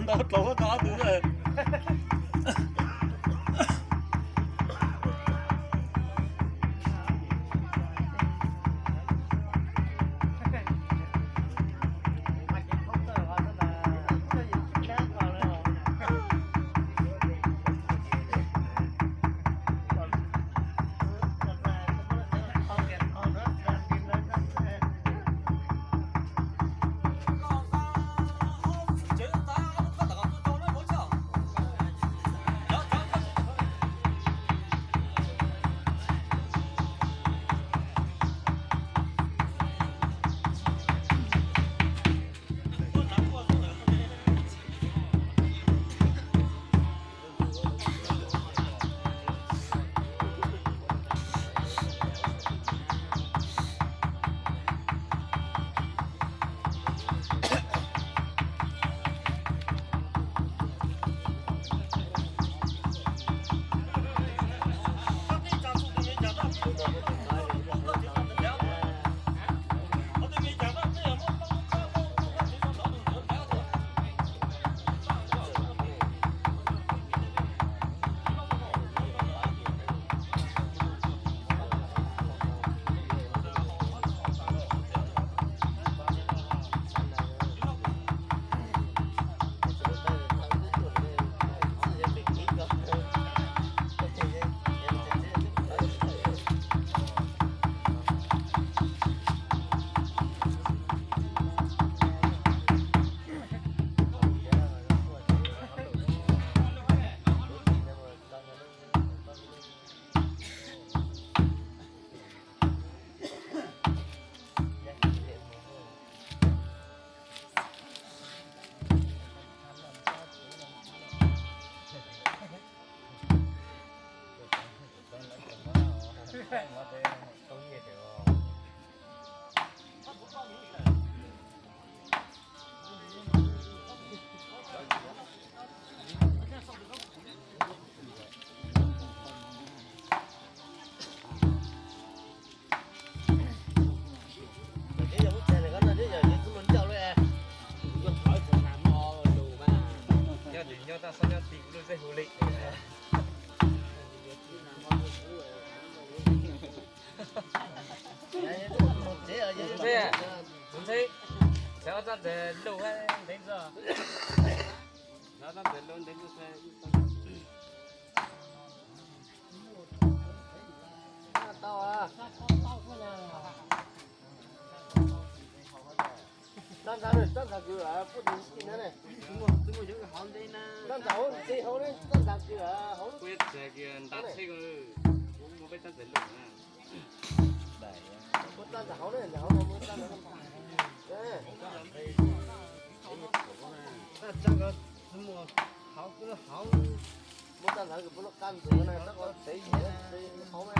Tau dlaus tau ob tug. Nyob tim nyob toj xov nyob tim kuv lub zej hu li. Ntxheb, ntxheb, xav ob tsob ntses luj ntev ntxo. Xav ob tsob ntses luj ntev ntxo. Tau. Tsob ntxhab, tsob ntxhab kws pub tus tij na ne. Tsob ntxhab hauv ntxhab hauv ne, tsob ntxhab kws hauv. Kuv yuav txhais kiag ntav tsheb ko, kuv muaj peb tsob ntxhab loj na. Muaj tsob ntxhab hauv ne, ntxhab hauv no muaj tsob ntxhab. Tsob ntxhab ko muaj hauv, muaj tsob ntxhab kws pub lub qab ntxwg na, tsob ko txev txev hauv na.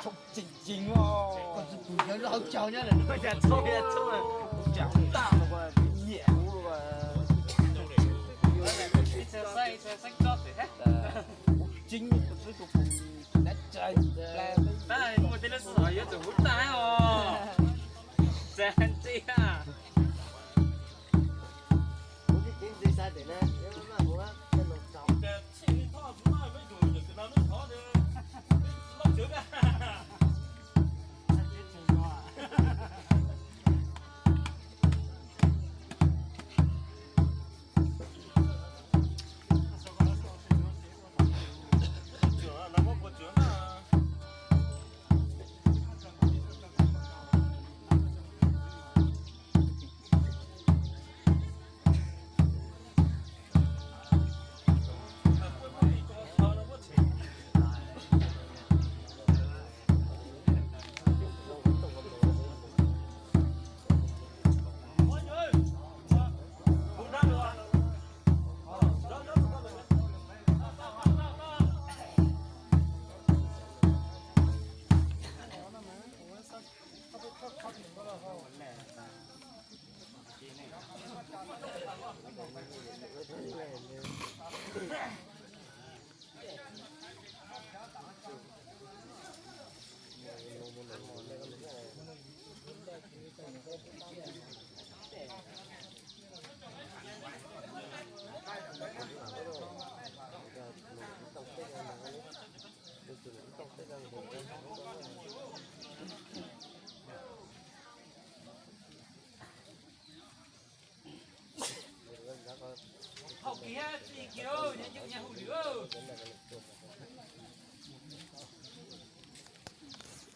Tshoob tseem ceev os. Koj tsis pum cov loj caug nyob lawm no, cas tshoob tshoob, cas tag los nyiam kuv los. Tseeb tus xib tus pum, nab tsa, muaj tej lub sij hawm yuav tsum huv tag os. Txav ntxiv a. Kuv tib ceev ntxiv xav tias na,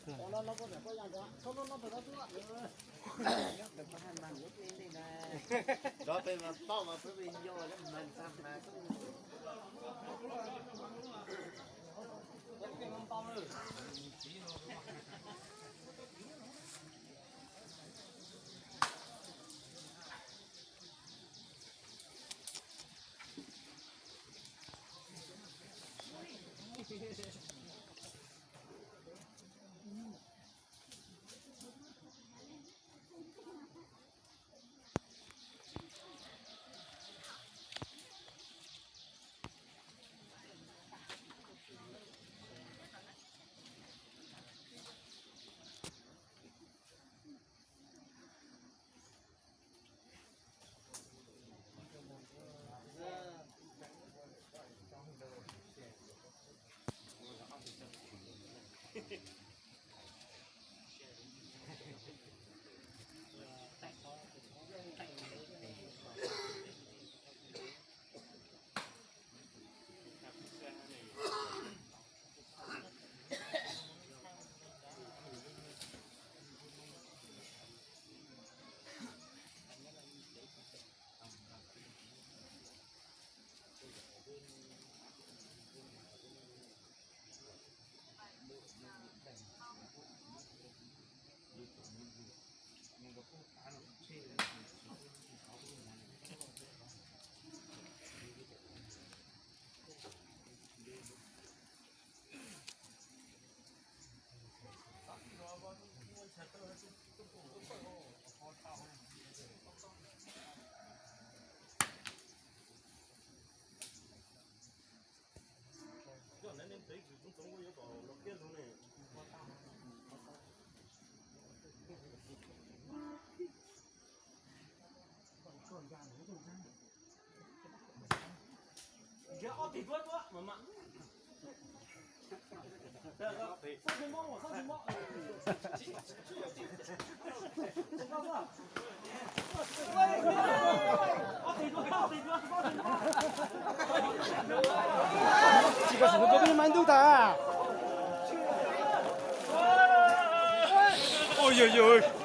Rov peb mas toj mas peb me nyo mas tag mas. Tsis koj sim tus koj peb mas ntuj tas. Ui yog yog.